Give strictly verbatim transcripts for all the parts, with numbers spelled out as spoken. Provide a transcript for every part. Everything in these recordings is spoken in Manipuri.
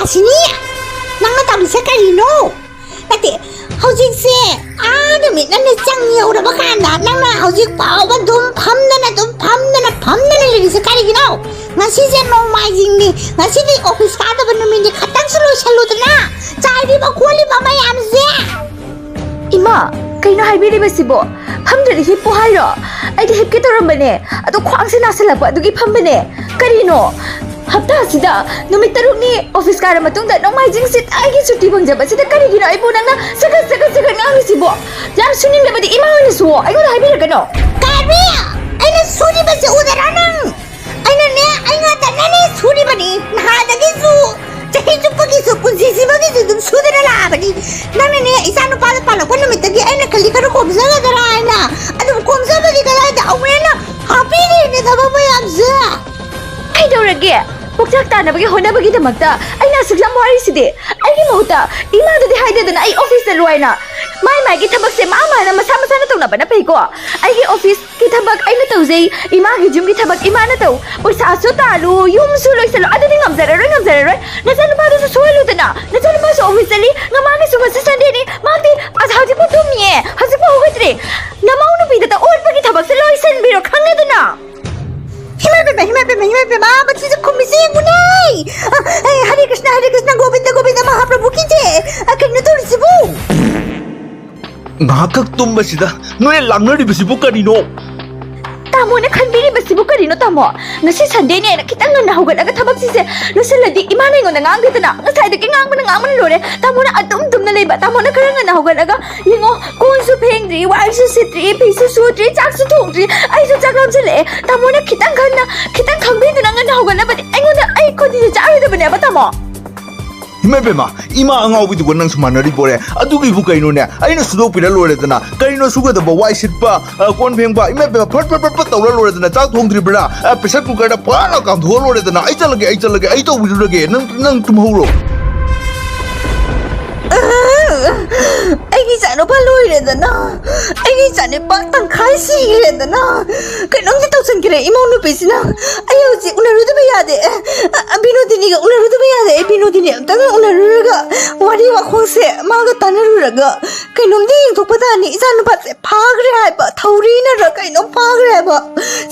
ꯁꯤꯅꯤ, ꯅꯪꯅ ꯇꯧꯔꯤꯁꯦ ꯀꯔꯤꯅꯣ? ꯅꯠꯇꯦ, ꯍꯧꯖꯤꯛꯁꯦ ꯑꯥ ꯅꯨꯃꯤꯠ ꯅꯪꯅ ꯆꯪ ꯌꯧꯔꯕ ꯀꯥꯟꯗ ꯅꯪꯅ ꯍꯧꯖꯤꯛ ꯐꯥꯎꯕ ꯑꯗꯨꯝ ꯐꯝꯗꯅ, ꯑꯗꯨꯝ ꯐꯝꯗꯅ, ꯐꯝꯗꯅ ꯂꯩꯔꯤꯁꯦ ꯀꯔꯤꯒꯤꯅꯣ? ꯉꯁꯤꯁꯦ ꯅꯣꯡꯃꯥꯏꯖꯤꯡꯅꯤ, ꯉꯁꯤꯗꯤ ꯑꯣꯐꯤꯁ ꯀꯥꯗꯕ ꯅꯨꯃꯤꯠꯅꯤ, ꯈꯇꯪꯁꯨ ꯂꯣꯏꯁꯜꯂꯨꯗꯅ, ꯆꯥꯏꯔꯤꯕ ꯈꯣꯠꯂꯤꯕ ꯃꯌꯥꯝꯁꯦ꯫ ꯏꯃꯥ, ꯀꯩꯅꯣ ꯍꯥꯏꯕꯤꯔꯤꯕꯁꯤꯕꯣ? ꯐꯝꯗ꯭ꯔꯗꯤ ꯍꯤꯞꯄꯣ ꯍꯥꯏꯔꯣ? ꯑꯩꯗꯤ ꯍꯤꯞꯀꯦ ꯇꯧꯔꯝꯕꯅꯦ, ꯑꯗꯣ ꯈ꯭ꯋꯥꯡꯁꯦ ꯅꯥꯁꯤꯜꯂꯛꯄ ꯑꯗꯨꯒꯤ ꯐꯝꯕꯅꯦ꯫ ꯀꯔꯤꯅꯣ? ꯍꯞꯇꯥ ꯑꯁꯤꯗ ꯅꯨꯃꯤꯠ ꯇꯔꯨꯛꯅꯤ ꯑꯣꯐꯤꯁ ꯀꯥꯔ ꯃꯇꯨꯡꯗ ꯅꯣꯡꯃꯥꯏꯖꯤꯡꯁꯤ ꯑꯩꯒꯤ ꯁꯨꯇꯤ ꯐꯪꯖꯕꯁꯤꯗ ꯀꯔꯤꯒꯤꯅꯣ ꯑꯩꯕꯨ ꯅꯪꯅ ꯁꯒꯠ ꯁꯒꯠ ꯁꯒꯠ ꯉꯥꯡꯉꯤꯁꯤꯕꯣ? ꯌꯥꯝ ꯁꯨꯅꯤꯡꯗꯕꯗꯤ ꯏꯃꯥ ꯑꯣꯏꯅ ꯁꯨꯑꯣ, ꯑꯩꯉꯣꯟꯗ ꯍꯥꯏꯕꯤꯔꯛꯀꯅꯣ꯫ ꯀꯥꯔꯕꯤ, ꯑꯩꯅ ꯁꯨꯔꯤꯕꯁꯦ ꯎꯗꯔꯥ ꯅꯪ? ꯑꯩꯅꯅꯦ, ꯑꯩ ꯉꯥꯛꯇꯅꯅꯦ ꯁꯨꯔꯤꯕꯅꯤ꯫ ꯅꯍꯥꯟꯗꯒꯤꯁꯨ, ꯆꯍꯤ ꯆꯨꯞꯄꯒꯤꯁꯨ, ꯄꯨꯟꯁꯤꯁꯤꯃꯒꯤꯁꯨ ꯑꯗꯨꯝ ꯁꯨꯗꯅ ꯂꯥꯛꯑꯕꯅꯤ꯫ ꯅꯪꯅꯅꯦ, ꯏꯆꯥ ꯅꯨꯄꯥꯗꯣ ꯄꯥꯜꯂꯛꯄ ꯅꯨꯃꯤꯠꯇꯒꯤ ꯑꯩꯅ ꯈꯜꯂꯤ ꯈꯔ ꯀꯣꯝꯖꯒꯗ꯭ꯔꯥ ꯍꯥꯏꯅ꯫ ꯑꯗꯨꯝ ꯀꯣꯝꯖꯕꯗꯤ ꯀꯗꯥꯏꯗ? ꯑꯃꯨꯛ ꯍꯦꯟꯅ ꯍꯥꯞꯄꯤꯔꯤꯅꯦ ꯊꯕꯛ ꯃꯌꯥꯝꯁꯦ꯫ ꯀꯩꯗꯧꯔꯒꯦ? ꯄꯣꯛꯆꯥꯛ ꯇꯥꯅꯕꯒꯤ ꯍꯣꯠꯅꯕꯒꯤꯗꯃꯛꯇ ꯑꯩꯅ ꯑꯁꯨꯛ ꯌꯥꯝ ꯋꯥꯔꯤꯁꯤꯗꯤ꯫ ꯑꯩꯒꯤ ꯃꯍꯨꯠꯇ ꯏꯃꯥꯗꯗꯤ ꯍꯥꯏꯗꯦꯗꯅ ꯑꯩ ꯑꯣꯐꯤꯁ ꯆꯠꯂꯨ ꯍꯥꯏꯅ꯫ ꯃꯥꯏ ꯃꯥꯏꯒꯤ ꯊꯕꯛꯁꯦ ꯃꯥ ꯃꯥꯅ ꯃꯁꯥ ꯃꯁꯥꯅ ꯇꯧꯅꯕꯅ ꯐꯩꯀꯣ꯫ ꯑꯩꯒꯤ ꯑꯣꯐꯤꯁꯀꯤ ꯊꯕꯛ ꯑꯩꯅ ꯇꯧꯖꯩ, ꯏꯃꯥꯒꯤ ꯌꯨꯝꯒꯤ ꯊꯕꯛ ꯏꯃꯥꯅ ꯇꯧ, ꯄꯩꯁꯥꯁꯨ ꯇꯥꯜꯂꯨ, ꯌꯨꯝꯁꯨ ꯂꯣꯏꯁꯜꯂꯨ, ꯑꯗꯨꯗꯤ ꯉꯝꯖꯔꯔꯣꯏ, ꯉꯝꯖꯔꯔꯣꯏ꯫ ꯅꯆꯥꯅꯨꯄꯥꯗꯨꯁꯨ ꯁꯣꯏꯍꯜꯂꯨꯗꯅ, ꯅꯆꯥꯅꯨꯄꯥꯁꯨ ꯑꯣꯐꯤꯁ ꯆꯠꯂꯤ, ꯅꯃꯥꯒꯤꯁꯨ ꯉꯁꯤ ꯁꯟꯗꯦꯅꯤ, ꯃꯥꯗꯤ ꯑꯁ ꯍꯧꯖꯤꯛꯄꯨ ꯇꯨꯝꯃꯤꯌꯦ, ꯍꯧꯖꯤꯛꯄꯨ ꯍꯧꯒꯠꯇ꯭ꯔꯤ꯫ ꯅꯃꯧ ꯅꯨꯄꯤꯗꯇ ꯑꯣꯠꯄꯒꯤ ꯊꯕꯛꯁꯦ ꯂꯣꯏꯁꯟꯕꯤꯔꯣ, ꯈꯪꯉꯦꯗꯅ? ꯍꯤꯃꯥ ꯄꯦꯃꯥ, ꯍꯤꯃꯥ ꯄꯦꯃꯥ, ꯍꯤꯃꯥ ꯄꯦꯃꯥ, ꯃꯊꯤꯁꯦ ꯈꯨꯝꯃꯤꯁꯦ ꯌꯦꯡꯉꯨꯅꯦ꯫ ꯑ, ꯑꯩ ꯍꯔꯦ ꯀ꯭ꯔꯤꯁꯅ, ꯍꯔꯦ ꯀ꯭ꯔꯤꯁꯅ, ꯒꯣꯕꯤꯟꯗ, ꯒꯣꯕꯤꯟꯗ, ꯃꯍꯥꯄ꯭ꯔꯚꯨ ꯀꯤ ꯖꯦ꯫ ꯑ, ꯀꯩꯅꯣ ꯇꯧꯔꯤꯁꯤꯕꯨ? ꯉꯥꯏꯍꯥꯛꯈꯛ ꯇꯨꯝꯕꯁꯤꯗ ꯅꯣꯏꯅ ꯂꯥꯡꯅꯔꯤꯕꯁꯤꯕꯨ ꯀꯔꯤꯅꯣ? ꯇꯥꯃꯣꯅ ꯈꯟꯕꯤꯔꯤꯕꯁꯤꯕꯨ ꯀꯔꯤꯅꯣ, ꯇꯥꯃꯣ? ꯉꯁꯤ ꯁꯟꯗꯦꯅꯦꯅ ꯈꯤꯇꯪ ꯉꯟꯅ ꯍꯧꯒꯠꯂꯒ ꯊꯕꯛꯁꯤꯡꯁꯦ ꯂꯣꯏꯁꯤꯜꯂꯗꯤ ꯏꯃꯥꯅ ꯑꯩꯉꯣꯟꯗ ꯉꯥꯡꯗꯦꯗꯅ? ꯉꯁꯥꯏꯗꯒꯤ ꯉꯥꯡꯕꯅ ꯉꯥꯡꯕꯅ ꯂꯣꯏꯔꯦ꯫ ꯇꯥꯃꯣꯅ ꯑꯗꯨꯝ ꯇꯨꯝꯅ ꯂꯩꯕ꯫ ꯇꯥꯃꯣꯅ ꯈꯔ ꯉꯟꯅ ꯍꯧꯒꯠꯂꯒ ꯌꯦꯡꯉꯣ, ꯀꯣꯟꯁꯨ ꯐꯦꯡꯗ꯭ꯔꯤ, ꯋꯥꯏꯁꯨ ꯁꯤꯠꯇ꯭ꯔꯤ, ꯐꯤꯁꯨ ꯁꯨꯗ꯭ꯔꯤ, ꯆꯥꯛꯁꯨ ꯊꯣꯡꯗ꯭ꯔꯤ꯫ ꯑꯩꯁꯨ ꯆꯥꯛ ꯂꯥꯝꯁꯤꯜꯂꯛꯑꯦ꯫ ꯇꯥꯃꯣꯅ ꯈꯤꯇꯪ ꯈꯟꯅ, ꯈꯤꯇꯪ ꯈꯪꯕꯤꯗꯨꯅ ꯉꯟꯅ ꯍꯧꯒꯠꯂꯕꯗꯤ ꯑꯩꯉꯣꯟꯗ, ꯑꯩ ꯈꯨꯗꯤꯁꯨ ꯆꯥꯔꯣꯏꯗꯕꯅꯦꯕ, ꯇꯥꯃꯣ꯫ ꯏꯃꯥ ꯏꯕꯦꯝꯃ, ꯏꯃꯥ ꯑꯉꯥꯎꯕꯤꯗꯨꯒ ꯅꯪꯁꯨ ꯃꯥꯟꯅꯔꯤꯕꯣꯔꯦ꯫ ꯑꯗꯨꯒꯤꯕꯨ ꯀꯩꯅꯣꯅꯦ? ꯑꯩꯅ ꯁꯨꯗꯣꯛꯄꯤꯔ ꯂꯣꯏꯔꯦꯗꯅ꯫ ꯀꯩꯅꯣ ꯁꯨꯒꯗꯕ? ꯋꯥꯏ ꯁꯤꯠꯄ, ꯑ, ꯀꯣꯟ ꯐꯦꯡꯕ, ꯏꯃꯥ ꯏꯕꯦꯝꯃ, ꯐꯠ ꯐꯠ ꯐꯠ ꯐꯠ ꯇꯧꯔ ꯂꯣꯏꯔꯦꯗꯅ꯫ ꯆꯥꯛ ꯊꯣꯡꯗ꯭ꯔꯤꯕ꯭ꯔꯥ? ꯑ, ꯄ꯭ꯔꯦꯁꯔ ꯀꯨꯀꯔꯗ ꯐꯠ ꯂꯥꯎ ꯀꯥꯝꯊꯣꯛꯑ ꯂꯣꯏꯔꯦꯗꯅ꯫ ꯑꯩ ꯆꯠꯂꯒꯦ, ꯑꯩ ꯆꯠꯂꯒꯦ, ꯑꯩ ꯇꯧꯕꯤꯔꯨꯔꯒꯦ꯫ ꯅꯪ, ꯅꯪ ꯇꯨꯝꯍꯧꯔꯣ꯫ ꯑꯩꯒꯤ ꯏꯆꯥ ꯏꯆꯥꯅꯨꯄꯥ ꯂꯣꯏꯔꯦꯗꯅ, ꯑꯩꯒꯤ ꯏꯆꯥꯅꯨꯄꯥ ꯇꯪꯈꯥꯏ ꯁꯤꯈ꯭ꯔꯦꯗꯅ, ꯀꯩꯅꯣꯝꯗꯤ ꯇꯧꯁꯟꯈ꯭ꯔꯦ ꯏꯃꯧ ꯅꯨꯄꯤꯁꯤꯅ꯫ ꯑꯩ ꯍꯧꯖꯤꯛ ꯎꯅꯔꯨꯗꯕ ꯌꯥꯗꯦ꯫ ꯑ, ꯑ, ꯕꯤꯅꯣꯗꯤꯅꯤꯒ ꯎꯅꯔꯨꯗꯕ ꯌꯥꯗꯦ꯫ ꯑꯩ ꯕꯤꯅꯣꯗꯤꯅꯤ ꯑꯝꯇꯪ ꯎꯅꯔꯨꯔꯒ ꯋꯥꯔꯤ ꯋꯥꯈꯣꯡꯁꯦ ꯃꯥꯒ ꯇꯥꯟꯅꯔꯨꯔꯒ ꯀꯩꯅꯣꯝꯗꯤ ꯌꯦꯡꯊꯣꯛꯄ ꯇꯥꯅꯤ꯫ ꯏꯆꯥꯅꯨꯄꯥꯁꯦ ꯐꯥꯈ꯭ꯔꯦ ꯍꯥꯏꯕ, ꯊꯧꯔꯤꯅꯔ ꯀꯩꯅꯣꯝ ꯐꯥꯈ꯭ꯔꯦ ꯍꯥꯏꯕ,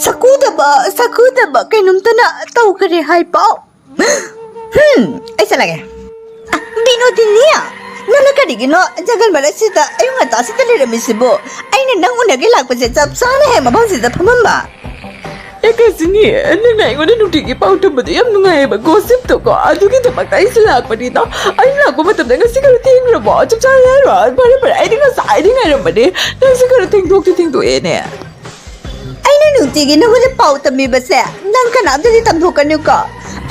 ꯁꯀꯨꯗꯕ ꯁꯀꯨꯗꯕ ꯀꯩꯅꯣꯝꯇꯅ ꯇꯧꯈ꯭ꯔꯦ ꯍꯥꯏꯕ꯫ ꯍꯝ, ꯑꯩ ꯆꯠꯂꯒꯦ꯫ ꯑ, ꯕꯤꯅꯣꯗꯤꯅꯤ, ꯅꯪꯅ ꯀꯔꯤꯒꯤꯅꯣ ꯖꯪꯒꯜ ꯃꯔꯛꯁꯤꯗ ꯑꯌꯨꯛ ꯉꯟꯇꯥꯁꯤꯗ ꯂꯩꯔꯝꯃꯤꯁꯤꯕꯣ? ꯑꯩꯅ ꯅꯪ ꯎꯅꯒꯦ ꯂꯥꯛꯄꯁꯦ ꯆꯞ ꯆꯥꯅ ꯍꯦꯛ ꯃꯐꯝꯁꯤꯗ ꯐꯝꯃꯝꯕ꯫ ꯑꯦ ꯀꯖꯤꯅꯤ, ꯅꯪꯅ ꯑꯩꯉꯣꯟꯗ ꯅꯨꯡꯇꯤꯒꯤ ꯄꯥꯎ ꯇꯝꯕꯗꯣ ꯌꯥꯝ ꯅꯨꯡꯉꯥꯏꯌꯦꯕ, ꯒꯣꯁꯤꯞꯇꯣꯀꯣ꯫ ꯑꯗꯨꯒꯤꯗꯃꯛꯇ ꯑꯩꯁꯨ ꯂꯥꯛꯄꯅꯤꯗ꯫ ꯑꯩ ꯂꯥꯛꯄ ꯃꯇꯝꯗ ꯉꯁꯤ ꯈꯔ ꯊꯦꯡꯈ꯭ꯔꯕꯣ? ꯆꯞ ꯆꯥꯔꯦ ꯍꯥꯏꯔꯣ? ꯐꯔꯦ ꯐꯔꯦ, ꯑꯩꯗꯤ ꯉꯁꯥꯏꯗꯤ ꯉꯥꯏꯔꯝꯕꯅꯦ꯫ ꯅꯪꯁꯨ ꯈꯔ ꯊꯦꯡꯗꯣꯛꯇꯤ ꯊꯦꯡꯗꯣꯛꯑꯦꯅꯦ꯫ ꯑꯩꯅ ꯅꯨꯡꯇꯤꯒꯤ ꯅꯪꯉꯣꯟꯗ ꯄꯥꯎ ꯇꯝꯕꯤꯕꯁꯦ ꯅꯪ ꯀꯅꯥꯝꯇꯗꯤ ꯇꯝꯊꯣꯛꯀꯅꯨꯀꯣ꯫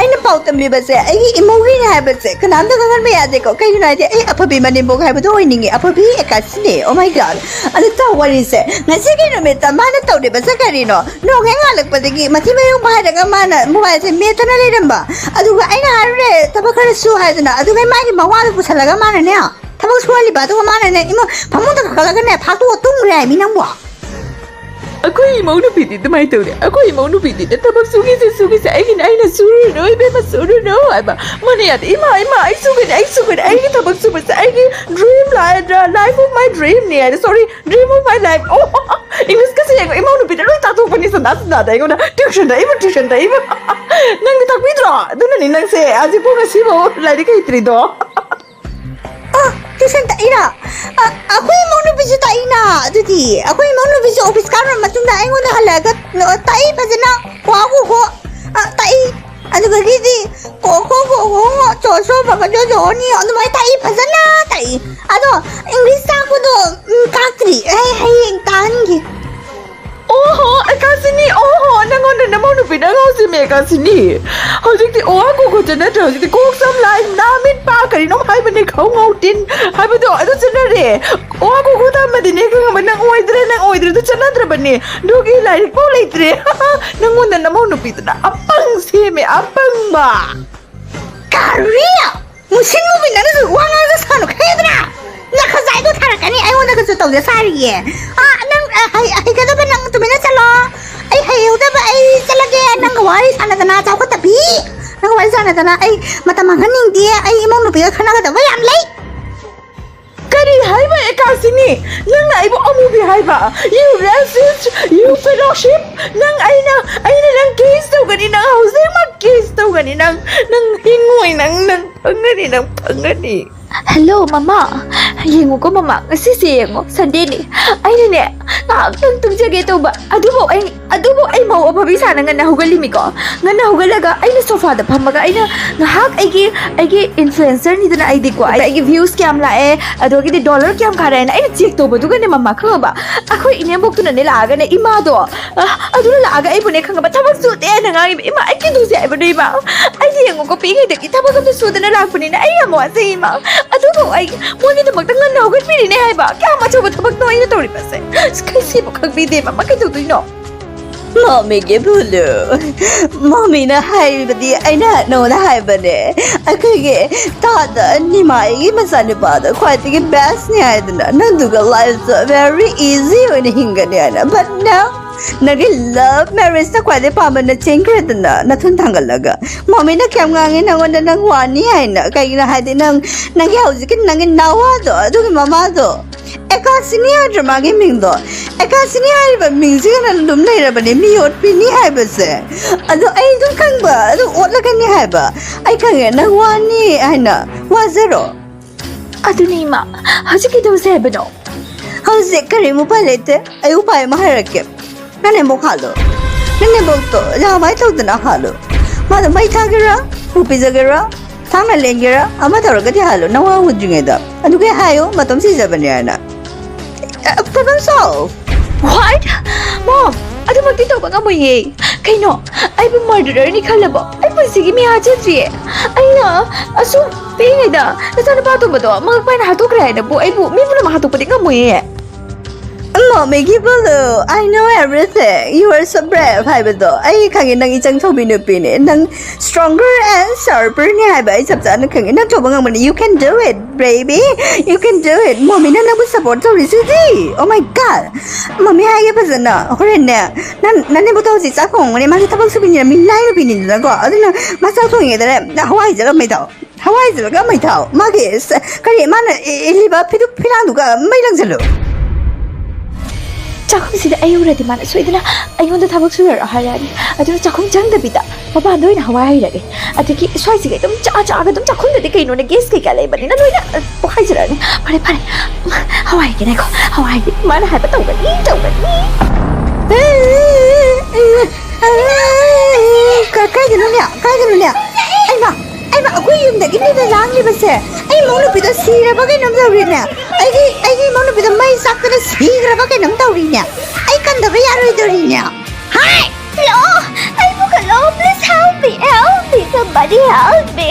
ꯑꯩꯅ ꯄꯥꯎ ꯇꯝꯕꯤꯕꯁꯦ ꯑꯩꯒꯤ ꯏꯃꯧꯒꯤꯅꯦ ꯍꯥꯏꯕꯁꯦ ꯀꯅꯥꯝꯇ ꯈꯪꯍꯟꯕ ꯌꯥꯗꯦꯀꯣ꯫ ꯀꯩꯒꯤꯅꯣ ꯍꯥꯏꯗꯤ ꯑꯩ ꯑꯐꯕꯤ ꯃꯅꯦꯝꯕꯣꯛ ꯍꯥꯏꯕꯗꯣ ꯑꯣꯏꯅꯤꯡꯉꯦ, ꯑꯐꯕꯤ ꯑꯦꯀꯥꯁꯤꯅꯦ꯫ Oh my God! ꯑꯗꯨ ꯇꯧ ꯋꯥꯔꯤꯁꯦ, ꯉꯁꯤꯒꯤ ꯅꯨꯃꯤꯠꯇ ꯃꯥꯅ ꯇꯧꯔꯤꯕꯁꯦ ꯀꯔꯤꯅꯣ? ꯅꯣꯡ ꯍꯦꯛ ꯉꯥꯜꯂꯛꯄꯗꯒꯤ ꯃꯊꯤ ꯃꯌꯨꯡ ꯐꯥꯏꯔꯒ ꯃꯥꯅ ꯃꯣꯕꯥꯏꯜꯁꯦ ꯃꯦꯠꯇꯅ ꯂꯩꯔꯝꯕ꯫ ꯑꯗꯨꯒ ꯑꯩꯅ ꯍꯥꯏꯔꯨꯔꯦ ꯊꯕꯛ ꯈꯔ ꯁꯨ ꯍꯥꯏꯗꯅ, ꯑꯗꯨꯒ ꯃꯥꯒꯤ ꯃꯋꯥꯗꯣ ꯄꯨꯁꯜꯂꯒ ꯃꯥꯅꯅꯦ ꯊꯕꯛ ꯁꯨꯍꯜꯂꯤꯕ, ꯑꯗꯨꯒ ꯃꯥꯅꯅꯦ ꯏꯃꯨꯡ ꯐꯃꯨꯡꯗ ꯀꯥꯈꯠꯂꯒꯅꯦ ꯐꯥꯛꯇꯣꯛꯑ ꯇꯨꯝꯈ꯭ꯔꯦ ꯍꯥꯏ ꯃꯤ ꯅꯪꯕꯣ꯫ ꯑꯩꯈꯣꯏ ꯏꯃꯧ ꯅꯨꯄꯤꯗꯤ ꯑꯗꯨꯃꯥꯏꯅ ꯇꯧꯗꯦ꯫ ꯑꯩꯈꯣꯏ ꯏꯃꯧ ꯅꯨꯄꯤꯗꯤꯅꯦ ꯊꯕꯛ ꯁꯨꯒꯦꯁꯦ ꯁꯨꯒꯦꯁꯦ ꯑꯩꯒꯤꯅꯦ, ꯑꯩꯅ ꯁꯨꯔꯨꯅꯨ ꯏꯕꯦꯝꯃ ꯁꯨꯔꯨꯅꯨ ꯍꯥꯏꯕ꯫ ꯃꯥꯅ ꯌꯥꯗꯦ, ꯏꯃꯥ ꯏꯃꯥ ꯑꯩ ꯁꯨꯒꯅꯤ, ꯑꯩ ꯁꯨꯒꯅꯤ, ꯑꯩꯒꯤ ꯊꯕꯛ ꯁꯨꯕꯁꯦ ꯑꯩꯒꯤ dream, life of my dreamꯅꯦ ꯍꯥꯏꯅ꯫ Sorry, dream of my life꯫ ꯑꯣ, Englishꯀꯁꯦ ꯌꯦꯡꯉꯣ, ꯏꯃꯧ ꯅꯨꯄꯤꯗ ꯂꯣꯏ ꯇꯥꯛꯊꯣꯛꯄꯅꯤ ꯁꯟꯗꯥ ꯁꯟꯗꯥꯗ ꯑꯩꯉꯣꯟꯗ꯫ Tuitionꯗ ꯑꯩꯕꯨ tuitionꯗ ꯑꯩꯕꯨ ꯅꯪꯗꯤ ꯇꯥꯛꯄꯤꯗ꯭ꯔꯣ? ꯑꯗꯨꯅꯅꯤ ꯅꯪꯁꯦ ꯍꯧꯖꯤꯛꯐꯥꯎ ꯉꯁꯤꯐꯥꯎ ꯂꯥꯏꯔꯤꯛ ꯍꯩꯇ꯭ꯔꯤꯗꯣ꯫ ꯑ, tuition ꯇꯥꯛꯏꯔꯥ? ꯑ, ꯑꯩꯈꯣꯏ ꯏꯃꯧ ꯅꯨꯄꯤꯁꯨ ꯇꯥꯛꯏꯅ꯫ ꯑꯗꯨꯗꯤ ꯑꯩꯈꯣꯏ ꯏꯃꯧ ꯅꯨꯄꯤꯁꯨ office ꯀꯥꯔꯨꯔ ꯃꯇꯨꯡꯗ ꯑꯩꯉꯣꯟꯗ ꯍꯜꯂꯛꯑꯒ ꯇꯥꯛꯏ ꯐꯖꯅ꯫ ꯀ꯭ꯋꯥ ꯀꯣ ꯈꯣ, ꯑ, ꯇꯥꯛꯏ꯫ ꯑꯗꯨꯗꯒꯤꯗꯤ ꯀꯣ ꯈꯣ ꯈꯣ ꯈꯣ ꯉꯣ ꯆꯣ ꯁꯣ ꯕ ꯕ ꯖꯣ ꯖꯣ ꯅꯤ ꯑꯗꯨꯃꯥꯏꯅ ꯇꯥꯛꯏ, ꯐꯖꯅ ꯇꯥꯛꯏ꯫ ꯑꯗꯣ English ꯇꯥꯛꯄꯗꯣ, ꯎꯝ, ꯇꯥꯛꯇ꯭ꯔꯤ꯫ ꯑꯩ ꯍꯌꯦꯡ ꯇꯥꯛꯍꯟꯒꯦ꯫ ꯑꯣꯍꯣ, ꯑꯦꯀꯥꯁꯤꯅꯤ, ꯑꯣꯍꯣ, ꯅꯪꯉꯣꯟꯗ ꯅꯃꯧ ꯅꯨꯄꯤꯅ ꯉꯥꯎꯁꯤꯃꯦ ꯑꯦꯀꯥꯁꯤꯅꯤ꯫ ꯍꯧꯖꯤꯛꯇꯤ ꯑꯣ ꯑꯥ ꯀꯣ ꯈꯣ ꯆꯠ ꯅꯠꯇ꯭ꯔꯦ, ꯍꯧꯖꯤꯛꯇꯤ ꯀꯣꯛ ꯁꯝ ꯂꯥꯏ ꯅꯥ ꯃꯤꯠ ꯄꯥ ꯀꯔꯤꯅꯣꯝ ꯍꯥꯏꯕꯅꯦ, ꯈꯧ ꯉꯧ ꯇꯤꯟ ꯍꯥꯏꯕꯗꯣ ꯑꯗꯨ ꯆꯠꯅꯔꯦ꯫ ꯑꯣ ꯑꯥ ꯀꯣ ꯈꯣ ꯇꯝꯃꯗꯤꯅꯦ ꯈꯪꯉꯕ, ꯅꯪ ꯑꯣꯏꯗ꯭ꯔꯦ, ꯅꯪ ꯑꯣꯏꯗ꯭ꯔꯦ, ꯑꯗꯨ ꯆꯠꯅꯗ꯭ꯔꯕꯅꯦ꯫ ꯑꯗꯨꯒꯤ ꯂꯥꯏꯔꯤꯛ ꯐꯥꯎ ꯂꯩꯇ꯭ꯔꯦ꯫ ꯅꯪꯉꯣꯟꯗ ꯅꯃꯧ ꯅꯨꯄꯤꯗꯨꯅ ꯑꯄꯪ ꯁꯦꯝꯃꯦ, ꯑꯄꯪꯕ꯫ ꯀꯔꯤ? ꯃꯨꯁꯤꯟ ꯃꯨꯕꯤ ꯅꯪꯅꯁꯨ ꯋꯥ ꯉꯥꯡꯉꯒ ꯁꯥꯅꯨ ꯈꯪꯉꯦꯗꯅ? ꯅꯈꯖꯥꯏꯗꯣ ꯊꯥꯔꯛꯀꯅꯤ, ꯑꯩꯉꯣꯟꯗꯒꯁꯨ ꯇꯧꯖ ꯁꯥꯔꯤꯌꯦ꯫ ꯑꯥ, ꯅꯪ, ꯑ, ꯍꯩ-, ꯍꯩꯒꯗꯕ ꯅꯪ ꯇꯨꯃꯤꯟꯅ ꯆꯠꯂꯣ꯫ ꯑꯩ ꯍꯩꯍꯧꯗꯕ, ꯑꯩ ꯆꯠꯂꯒꯦ꯫ ꯅꯪꯒ ꯋꯥꯔꯤ ꯁꯥꯟꯅꯗꯅ, ꯆꯥꯎꯈꯠꯇꯕꯤ꯫ ꯅꯪꯒ ꯋꯥꯔꯤ ꯁꯥꯟꯅꯗꯅ ꯑꯩ ꯃꯇꯝ ꯃꯥꯡꯍꯟꯅꯤꯡꯗꯦ꯫ ꯑꯩ ꯏꯃꯧ ꯅꯨꯄꯤꯒ ꯈꯟꯅꯒꯗꯕ ꯌꯥꯝ ꯂꯩ꯫ ꯀꯔꯤ ꯍꯥꯏꯕ ꯑꯦꯀꯥꯁꯤꯅꯤ? ꯅꯪꯅ ꯑꯩꯕꯨ ꯑꯃꯨꯕꯤ ꯍꯥꯏꯕ? You racist, you fellowship. ꯅꯪ ꯑꯩꯅ, ꯑꯩꯅ ꯅꯪ ꯀꯦꯁ ꯇꯧꯒꯅꯤ, ꯅꯪ ꯍꯧꯖꯤꯛꯃꯛ ꯀꯦꯁ ꯇꯧꯒꯅꯤ, ꯅꯪ, ꯅꯪ ꯍꯤꯡꯉꯣꯏ, ꯅꯪ, ꯅꯪ ꯐꯪꯒꯅꯤ, ꯅꯪ ꯐꯪꯒꯅꯤ꯫ ꯍꯦꯜꯂꯣ, ꯃꯃꯥ꯫ ꯌꯦꯡꯉꯨꯀꯣ, ꯃꯃꯥ, ꯉꯁꯤꯁꯦ ꯌꯦꯡꯉꯣ, ꯁꯟꯗꯦꯅꯤ꯫ ꯑꯩꯅꯅꯦ, ꯉꯥꯏꯍꯥꯛꯇꯪ ꯇꯨꯝꯖꯒꯦ ꯇꯧꯕ, ꯑꯗꯨꯕꯨ ꯑꯩ, ꯑꯗꯨꯕꯨ ꯑꯩ ꯃꯧ ꯑꯐꯕꯤ ꯁꯥꯅ ꯉꯟꯅ ꯍꯧꯒꯠꯂꯤꯃꯤꯀꯣ꯫ ꯉꯟꯅ ꯍꯧꯒꯠꯂꯒ ꯑꯩꯅ ꯁꯣꯐꯥꯗ ꯐꯝꯃꯒ ꯑꯩꯅ ꯉꯥꯏꯍꯥꯛ ꯑꯩꯒꯤ, ꯑꯩꯒꯤ ꯏꯟꯐ꯭ꯂꯨꯌꯦꯟꯁꯔꯅꯤꯗꯅ ꯑꯩꯗꯤꯀꯣ, ꯑꯩꯒꯤ ꯚ꯭ꯌꯨꯁ ꯀꯌꯥꯝ ꯂꯥꯛꯑꯦ, ꯑꯗꯒꯤꯗꯤ ꯗꯣꯂꯔ ꯀꯌꯥꯝ ꯀꯥꯔꯦꯅ ꯑꯩꯅ ꯆꯦꯛ ꯇꯧꯕꯗꯨꯒꯅꯦ, ꯃꯃꯥ, ꯈꯪꯉꯕ? ꯑꯩꯈꯣꯏ ꯏꯅꯦꯝꯕꯣꯛꯇꯨꯅꯅꯦ ꯂꯥꯛꯑꯒꯅꯦ, ꯏꯃꯥꯗꯣ, ꯑ, ꯑꯗꯨꯅ ꯂꯥꯛꯑꯒ ꯑꯩꯕꯨꯅꯦ, ꯈꯪꯉꯕ, ꯊꯕꯛ ꯁꯨꯗꯦꯅ ꯉꯥꯡꯉꯤꯕ꯫ ꯏꯃꯥ, ꯑꯩ ꯀꯩꯗꯧꯁꯦ ꯍꯥꯏꯕꯅꯣ, ꯏꯃꯥ? ꯑꯩꯗꯤ ꯌꯦꯡꯉꯨꯀꯣ, ꯄꯤꯛꯏꯉꯩꯗꯒꯤ ꯊꯕꯛ ꯑꯝꯇ ꯁꯨꯗꯅ ꯂꯥꯛꯄꯅꯤꯅ ꯑꯩ ꯌꯥꯝ ꯋꯥꯖꯩ, ꯏꯃꯥ꯫ ꯑꯗꯨꯕꯨ ꯑꯩ ꯃꯣꯏꯒꯤꯗꯃꯛꯇ ꯉꯟꯅ ꯍꯧꯒꯠꯄꯤꯔꯤꯅꯦ ꯍꯥꯏꯕ꯫ ꯀꯌꯥꯝ ꯑꯆꯧꯕ ꯊꯕꯛꯅꯣ ꯑꯩꯅ ꯇꯧꯔꯤꯕꯁꯦ? ꯀꯩꯁꯤꯕꯨ ꯈꯪꯕꯤꯗꯦ, ꯃꯃꯥ, ꯀꯩꯗꯧꯗꯣꯏꯅꯣ? ꯃꯃꯤꯒꯤ ꯕꯨꯂꯨ, ꯃꯃꯤꯅ ꯍꯥꯏꯔꯤꯕꯗꯤ ꯑꯩꯅ ꯅꯉꯣꯟꯗ ꯍꯥꯏꯕꯅꯦ, ꯑꯩꯈꯣꯏꯒꯤ ꯇꯥꯗ ꯅꯤꯃꯥꯏꯒꯤ ꯃꯆꯥꯅꯨꯄꯥꯗꯣ ꯈ꯭ꯋꯥꯏꯗꯒꯤ ꯕꯦꯁꯅꯤ ꯍꯥꯏꯗꯅ, ꯅꯪꯗꯨꯒ ꯂꯥꯏꯐꯇ ꯚꯦꯔꯤ ꯏꯖꯤ ꯑꯣꯏꯅ ꯍꯤꯡꯒꯅꯤ ꯍꯥꯏꯅ꯫ But no, ꯅꯪꯒꯤ ꯂꯚ ꯃꯦꯔꯦꯖꯇ ꯈ꯭ꯋꯥꯏꯗꯒꯤ ꯄꯥꯝꯕꯅ ꯆꯦꯟꯈ꯭ꯔꯦꯗꯅ, ꯅꯊꯨꯟ ꯊꯥꯡꯒꯠꯂꯒ꯫ ꯃꯃꯤꯅ ꯀꯌꯥꯝ ꯉꯥꯡꯉꯤ ꯅꯪꯉꯣꯟꯗ, ꯅꯪ ꯋꯥꯅꯤ ꯍꯥꯏꯅ? ꯀꯩꯒꯤꯅꯣ ꯍꯥꯏꯗꯤ ꯅꯪ, ꯅꯪꯒꯤ ꯍꯧꯖꯤꯛꯀꯤ ꯅꯪꯒꯤ ꯅꯋꯥꯗꯣ, ꯑꯗꯨꯒꯤ ꯃꯃꯥꯗꯣ, ꯑꯦꯀꯥꯁꯤꯅꯤ ꯍꯥꯏꯗ꯭ꯔꯣ ꯃꯥꯒꯤ ꯃꯤꯡꯗꯣ? ꯑꯦꯀꯥꯁꯤꯅꯤ ꯍꯥꯏꯔꯤꯕ ꯃꯤꯡꯁꯤꯒꯅ ꯑꯗꯨꯝ ꯂꯩꯔꯕꯅꯦ ꯃꯤ ꯑꯣꯠꯄꯤꯅꯤ ꯍꯥꯏꯕꯁꯦ꯫ ꯑꯗꯣ ꯑꯩ ꯑꯗꯨꯝ ꯈꯪꯕ, ꯑꯗꯨꯝ ꯑꯣꯠꯂꯒꯅꯤ ꯍꯥꯏꯕ꯫ ꯑꯩ ꯈꯪꯉꯦ ꯅꯪ ꯋꯥꯅꯤ ꯍꯥꯏꯅ꯫ ꯋꯥꯖꯔꯣ꯫ ꯑꯗꯨꯅꯤ, ꯏꯃꯥ, ꯍꯧꯖꯤꯛ ꯀꯩꯗꯧꯁꯦ ꯍꯥꯏꯕꯅꯣ? ꯍꯧꯖꯤꯛ ꯀꯔꯤꯝ ꯎꯄꯥꯏ ꯂꯩꯇꯦ꯫ ꯑꯩ ꯎꯄꯥꯏ ꯑꯃ ꯍꯥꯏꯔꯛꯀꯦ꯫ ꯅꯪ ꯅꯦꯝꯕꯣꯛ ꯍꯥꯠꯂꯣ꯫ ꯅꯪ ꯅꯦꯝꯕꯣꯛꯇꯣ ꯂꯥꯃꯥꯏ ꯇꯧꯗꯅ ꯍꯥꯠꯂꯣ꯫ ꯃꯥꯗꯣ ꯃꯩ ꯊꯥꯒꯦꯔꯥ, ꯎ ꯄꯤꯖꯒꯦꯔꯥ, ꯊꯥꯡꯅ ꯂꯦꯡꯒꯦꯔꯥ, ꯑꯃ ꯇꯧꯔꯒꯗꯤ ꯍꯥꯠꯂꯣ, ꯅꯋꯥ ꯎꯗ꯭ꯔꯤꯉꯩꯗ꯫ ꯑꯗꯨꯒ ꯍꯥꯏꯌꯣ, ꯃꯇꯣꯝ ꯁꯤꯖꯕꯅꯦ ꯍꯥꯏꯅ꯫ ꯑ, problem solve꯫ What? Mom, ꯑꯗꯨꯃꯛꯇꯤ ꯇꯧꯕ ꯉꯝꯃꯣꯏꯌꯦ꯫ ꯀꯩꯅꯣ, ꯑꯩꯕꯨ murdererꯅꯤ ꯈꯜꯂꯕꯣ? ꯑꯩ ꯄꯨꯟꯁꯤꯒꯤ ꯃꯤꯍꯥꯠ ꯆꯠꯇ꯭ꯔꯤꯌꯦ꯫ ꯑꯩꯅ ꯑꯁꯨꯛ ꯄꯤꯛꯏꯉꯩꯗ ꯅꯆꯥꯅꯨꯄꯥ ꯑꯇꯣꯝꯕꯗꯣ ꯃꯉꯛ ꯄꯥꯏꯅ ꯍꯥꯠꯇꯣꯛꯈ꯭ꯔꯦ ꯍꯥꯏꯅꯕꯨ ꯑꯩꯕꯨ ꯃꯤ ꯄꯨꯝꯅꯃꯛ ꯍꯥꯠꯇꯣꯛꯄꯗꯤ ꯉꯝꯃꯣꯏꯌꯦ꯫ Mommy ꯒꯤ blue, I know everything, you are so brave ꯍꯥꯏꯕꯗꯣ ꯑꯩ ꯈꯪꯉꯦ꯫ ꯅꯪ ꯏꯆꯪ ꯊꯧꯕꯤ ꯅꯨꯄꯤꯅꯦ, ꯅꯪ stronger and sharper ꯅꯦ ꯍꯥꯏꯕ ꯑꯩ ꯆꯞ ꯆꯥꯅ ꯈꯪꯉꯦ꯫ ꯅꯪ ꯇꯧꯕ ꯉꯝꯒꯅꯤ, you can do it baby, you can do it꯫ Mommy ꯅ ꯅꯪꯕꯨ support ꯇꯧꯔꯤꯁꯤꯗꯤ꯫ Oh my God, Mommy ꯍꯥꯏꯒꯦ ꯐꯖꯅ꯫ ꯍꯣꯔꯦꯟꯅꯦ ꯅꯪ ꯅꯅꯦꯝꯕꯣꯛꯇꯣ ꯍꯧꯖꯤꯛ ꯆꯥꯛ ꯊꯣꯡꯉꯝꯒꯅꯤ, ꯃꯥꯁꯦ ꯊꯕꯛ ꯁꯨꯕꯤꯅꯤꯅ ꯃꯤꯅꯥꯏ ꯅꯨꯄꯤꯅꯤꯗꯅꯀꯣ꯫ ꯑꯗꯨꯅ ꯃꯥ ꯆꯥꯛ ꯊꯣꯡꯉꯤꯉꯩꯗꯅꯦ ꯍꯋꯥꯏꯁꯦ ꯂꯧꯔꯝꯃꯦ ꯇꯧ꯫ ꯍꯋꯥꯏꯁꯤꯂꯒ ꯃꯩ ꯊꯥꯎ꯫ ꯃꯥꯒꯤ ꯁ-, ꯀꯔꯤ, ꯃꯥꯅ ꯏ-, ꯏꯜꯂꯤꯕ ꯐꯤꯗꯨꯛ ꯐꯤꯂꯥꯡꯗꯨꯒ ꯃꯩ ꯂꯪꯁꯤꯜꯂꯨ꯫ ꯆꯥꯛꯈꯨꯝꯁꯤꯗ ꯑꯩ ꯎꯔꯗꯤ ꯃꯥꯅ ꯁꯣꯏꯗꯅ ꯑꯩꯉꯣꯟꯗ ꯊꯕꯛ ꯁꯨꯔꯔꯣ ꯍꯥꯏꯔꯛꯑꯅꯤ꯫ ꯑꯗꯨꯅ ꯆꯥꯛꯈꯨꯝ ꯆꯪꯗꯕꯤꯗ ꯃꯄꯥꯟꯗ ꯑꯣꯏꯅ ꯍꯋꯥꯏ ꯍꯩꯔꯒꯦ꯫ ꯑꯗꯒꯤ ꯁ꯭ꯋꯥꯏꯁꯤꯒ ꯑꯗꯨꯝ ꯆꯥ ꯆꯥꯒ ꯑꯗꯨꯝ ꯆꯥꯛꯈꯨꯝꯗꯗꯤ ꯀꯩꯅꯣꯅꯦ ꯒꯦꯁ ꯀꯩꯀꯥ ꯂꯩꯕꯅꯤꯅ ꯂꯣꯏꯅ, ꯑ, ꯄꯣꯛꯈꯥꯏꯖꯔꯛꯑꯅꯤ꯫ ꯐꯔꯦ, ꯐꯔꯦ꯫ ꯍꯋꯥꯏꯒꯦ ꯉꯥꯏꯈꯣ꯫ ꯍꯋꯥꯏꯒꯦ꯫ ꯃꯥꯅ ꯍꯥꯏꯕ ꯇꯧꯒꯅꯤ, ꯇꯧꯒꯅꯤ꯫ ꯀ-, ꯀꯥꯏꯗꯅꯣꯅꯦ? ꯀꯥꯏꯗꯅꯣꯅꯦ? ꯑꯩꯃ, ꯑꯩꯃ, ꯑꯩꯈꯣꯏ ꯌꯨꯝꯗꯒꯤꯅꯤꯅꯦ ꯂꯥꯡꯂꯤꯕꯁꯦ꯫ ꯑꯩ ꯏꯃꯧ ꯅꯨꯄꯤꯗꯣ ꯁꯤꯔꯕ ꯀꯩꯅꯣꯝ ꯇꯧꯔꯤꯅꯦ꯫ ꯑꯩꯒꯤ, ꯑꯩꯒꯤ ꯏꯃꯧ ꯅꯨꯄꯤꯗꯣ ꯃꯩ ꯆꯥꯛꯇꯅ ꯁꯤꯈ꯭ꯔꯕ ꯀꯩꯅꯣꯝ ꯇꯧꯔꯤꯅꯦ꯫ ꯑꯩ ꯀꯟꯗꯕ ꯌꯥꯔꯣꯏꯗꯧꯔꯤꯅꯦ꯫ ꯍꯥꯏ! ꯍꯜꯂꯣ! ꯑꯩꯕꯨ ꯀꯜꯂꯣ! Please help me! Help me! Somebody help me!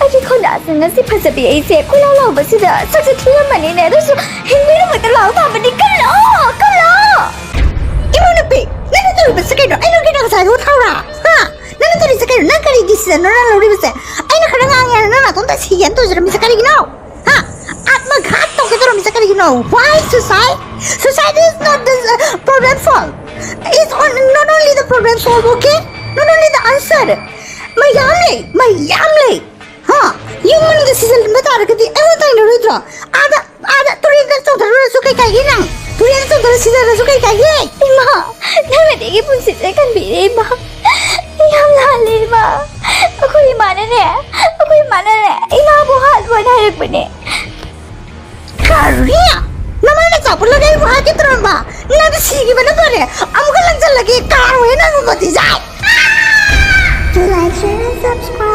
ꯑꯩꯒꯤ ꯈꯣꯟꯗꯥꯁꯦ ꯉꯁꯤ ꯐꯖꯕꯤ ꯑꯩꯁꯦ ꯀꯣꯏꯂꯥꯎ ꯂꯥꯎꯕꯁꯤꯗ ꯁꯛꯁꯦ ꯊꯤꯔꯝꯃꯅꯤꯅꯦ꯫ ꯑꯗꯨꯁꯨ ꯍꯤꯡꯕꯤꯔꯝꯕꯗ ꯂꯥꯎ ꯊꯥꯕꯅꯤ꯫ ꯀꯜꯂꯣ! ꯀꯜꯂꯣ! ꯏꯃꯧ ꯅꯨꯄꯤ! ꯅꯪꯅ ꯇꯧꯔꯤꯕꯁꯦ ꯀꯩꯅꯣ? ꯑꯩ ꯅꯪꯒꯤ ꯅꯪ ꯉꯁꯥꯏꯗꯣ ꯊꯥꯎꯔꯥ? ꯍꯥ? ꯅꯪꯅ ꯇꯧꯔꯤꯁꯦ ꯀꯩꯅꯣ? ꯅꯪ ꯀꯔꯤ decision ꯅꯣ ꯅꯪ ꯂꯧꯔꯤꯕꯁꯦ? ꯑꯩꯅ ꯈꯔ ꯉꯥꯡꯉꯦ ꯍꯥꯏꯅ ꯅꯪ ꯅꯥꯇꯣꯝꯇ ꯁꯤꯒꯦꯅ ꯇꯧꯖꯔꯝꯃꯤꯁꯦ ꯀꯔꯤꯒꯤꯅꯣ? ꯍꯥ? ꯑꯥꯠꯃꯘꯥꯠ ꯇꯧꯒꯦ ꯇꯧꯔꯝꯃꯤꯁꯦ ꯀꯔꯤꯒꯤꯅꯣ? Why suicide? Suicide is not the, uh, problem solve. It's on, not only the problem solve, okay? Not only the answer. ꯃꯌꯥꯝ ꯂꯩ, ꯃꯌꯥꯝ ꯂꯩ꯫ ꯍꯥ? ꯌꯨꯝ ꯃꯅꯨꯡꯗ ꯁꯤꯖꯤꯟꯕ ꯇꯥꯔꯒꯗꯤ ꯑꯩꯉꯣꯟꯗ ꯇꯥꯏꯅꯔꯣꯏꯗ꯭ꯔꯣ? ꯑꯥꯗ, ꯑꯥꯗ ꯇꯨꯔꯦꯜꯗ ꯆꯣꯡꯊꯔꯨꯔꯁꯨ ꯀꯩ ꯀꯥꯏꯒꯦ ꯅꯪ? ꯇꯨꯔꯦꯜꯗ ꯆꯣꯡꯊꯔ ꯁꯤꯖꯔꯁꯨ ꯀꯩ ꯀꯥꯏꯒꯦ? ꯏꯃꯥ, ꯅꯪꯅꯗꯤ ꯑꯩꯒꯤ ꯄꯨꯟꯁꯤꯁꯦ ꯀꯟꯕꯤꯔꯦ, ꯏꯃꯥ꯫ ꯑꯩ ꯌꯥꯝ ꯂꯥꯜꯂꯦ, ꯏꯃꯥ꯫ ꯑꯩꯈꯣꯏ ꯏꯃꯥꯅꯅꯦ, ꯑꯩꯈꯣꯏ ꯏꯃꯥꯅꯅꯦ, ꯏꯃꯥꯕꯨ ꯍꯥꯠꯂꯣꯅ ꯍꯥꯏꯔꯛꯄꯅꯦ꯫ ꯀꯔꯤ? ꯅꯃꯥꯏ ꯅꯆꯥ ꯄꯨꯜꯂꯒ ꯑꯩꯕꯨ ꯍꯥꯠꯀꯦ ꯇꯧꯔꯝꯕ? ꯅꯪꯗꯤ ꯁꯤꯈꯤꯕꯅ ꯐꯔꯦ꯫ ꯑꯃꯨꯛꯀ ꯂꯪꯁꯤꯜꯂꯒꯦ, ꯀꯥꯔꯣꯏ ꯅꯪ ꯃꯇꯤꯖꯥꯏ꯫ To like, share and subscribe.